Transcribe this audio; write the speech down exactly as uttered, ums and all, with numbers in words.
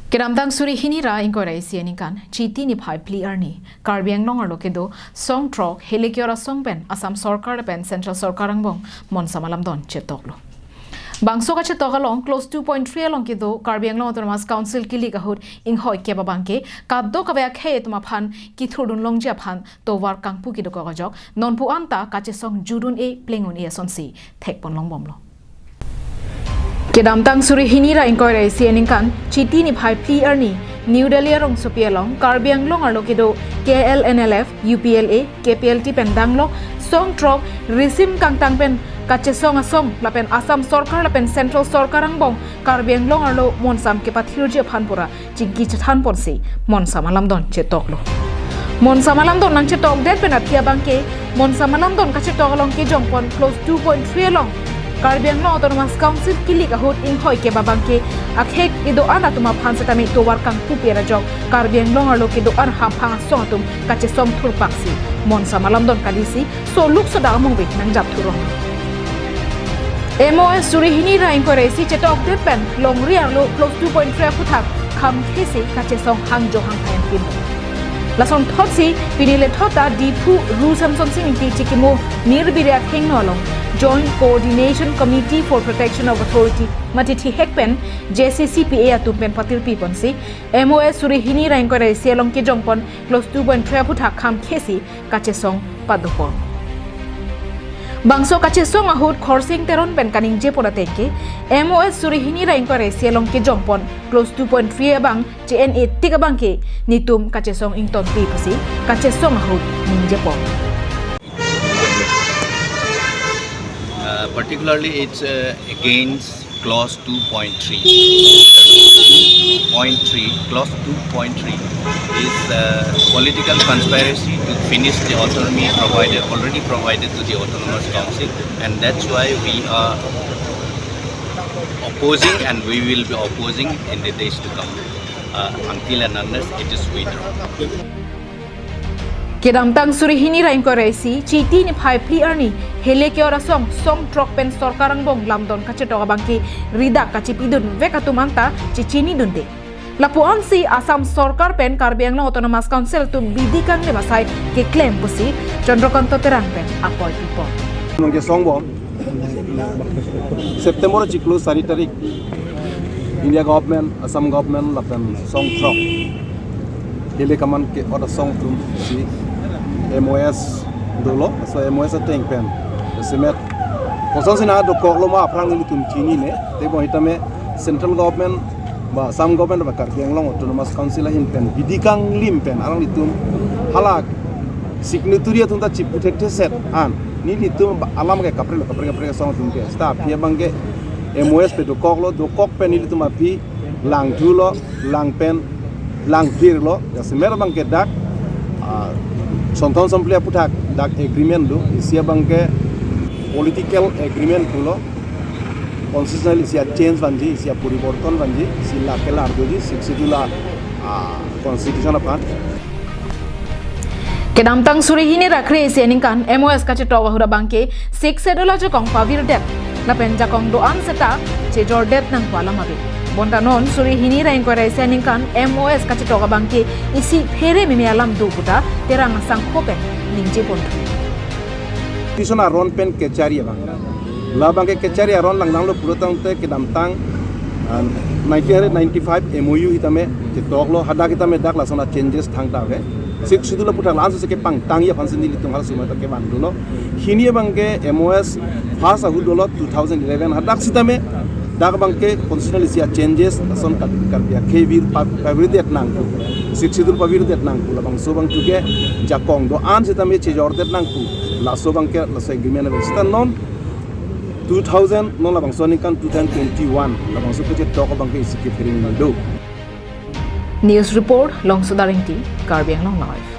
Kedamtang suri hini ra ingkoi ra isi aningkan, Chiti niphai phli arni, Karbi Anglong arlo kedo song throk Hele Keor asong pen Assam Sorkar pen Central Sorkar angbong monsam alamdon chetoklo. Bangso kachetok along Clause two point three along kedo Karbi Anglong Autonomous Council kilik ahut inghoi kep abangke kadokave akhei atum aphan kithurdun longji aphan tovar kangpu kedokok ajok nonpu anta kachesong judun-e pleng un-e asonsi thekpon longbomlo. Kedamtang suri hini ra ingkoi ra isi aningkan, Chiti niphai phli arni, New Delhi arongsopi along Karbi Anglong arlo kedo K L N L F, U P L A, K P L T pen danglok song throk risim kangtang pen kachesong asong lapen Assam Sorkar lapen Central Sorkar angbong Karbi Anglong arlo monsam kepathirji aphan pura chingki chethan ponsi monsam alamdon chetoklo. Monsam alamdon nangchetokdet pen aphi abangke, monsam alamdon kachetok along kejongpon Clause two point three along Karbi Anglong Autonomous Council kilik ahut inghoi kep abangke akhei kedo-an atum aphan setame tovar kangpupe ra ajok Karbi Anglong arlo kedo-an hamphang asong atum kachesong thurpaksi monsam alamdon kalisi soluk sodak amung ve nangjap thurong. M O S suri hini ra ingkoi ra isi chetokdet pen longri arlo Clause two point three aphuthak khamkhesi kachesong hangjo hangphain pin. Lason thotsi pini lethot ta Diphu Ru Samson Sing Ingti chikimo nirbiri athengno along Joint Coordination Committee for Protection of Authority mate thihek pen J C C P A atum pen patirpi ponsi M O S suri hini ra ingkoi ra isi along kejongpon Clause two point three aphuthak khamkhesi kachesong padopon. Bangso kachesong ahut Khorsing Teron pen kaningjepon atengke, M O S suri hini ra ingkoi ra isi along kejongpon Clause two point three abang che-en-e tik abangke netum kachesong ingtonpi pusi kachesong ahut ningjepon. Uh, particularly, it's uh, against clause two point three. Point three, clause two point three is uh, political conspiracy to finish the autonomy provided, already provided to the Autonomous Council, and that's why we are opposing and we will be opposing in the days to come uh, until and unless it is withdrawn. Kedamtang suri hini ra ingkoi ra isi, Chiti niphai phli arni, Hele Keor asong song throk pen sorkar angbong lamdon kachetok abangke ridak kachipidun vek atum anta chechinidunde. Lapu-ansi Assam Sorkar pen Karbi Anglong Autonomous Council atum bidi kanglim asai keklem pusi Chandrakanta Terang pen apoi pipon. Nung ke songbom September chiklo sari tarik India government, Assam government lapen song throk Hele Keor aman ke-ot asong atum si M O S dolo, so M O S ateng pen semet kosonsi nangdokoklo ma aphrang nelitum chinine. Tebon hitame central government ba Assam government ba Karbi Anglong Autonomous Council ahin pen bidi kanglim pen alanglitum hala signatory atum ta chipu thekthe set an nelitum alam ke kaprek kaprek kaprek asong atum ke seta aphi abangke M O S pe dokoklo, dokok pen nelitum aphi langthulo, lang pen langphirlo. Jasemet abangke dak ah, Sonthon Somphli aphuthak dak agreement do, isi abangke political agreement pulo. Constitutional isi a-change vanji, isi a-poriborton vanji, isi lake lardoji, Sixth Schedule a ah, constitution aphan. Kedamtang suri hini ra kre-isi aningkan M O S kachetok ahut abangke Sixth Schedule ajakong pavirdet lapen jakong do-an seta chejordet nangpo alam ave. Bonta non suri hini ra ingkoi ra isi aningkan M O S kachetok abangke isi phere meme alam do puta Terang asangho pen ningjeponthu. Tison aron pen kechari abang. La abangke kechari aron langdanglo pulo tangte kedamtang ah, nineteen ninety-five M O U hitame chetoklo, hadak hitame dak lason a-changes thangta ave. Sixth Schedule aphuthak la-ansi kepangtangji aphansi nelitum halaso amat ta kevan dolo. Hini abangke M O S first ahut dolo two thousand eleven, hadak sitame dak abangke constitutional isi a-changes lason kat kat ya kevir pa- pavirdet nangpo. Sixth Schedule pavirdet nangpo, labangso abang tuke jakong do-an sitame chejordet nangpo. Laso abangke laso agreement ave. Seta non two thousand, non labangso aningkan two thousand twenty-one, labangso kachetok abangke isi kephere meme do. News report, Longsoda Ingti, Karbi Anglong Live.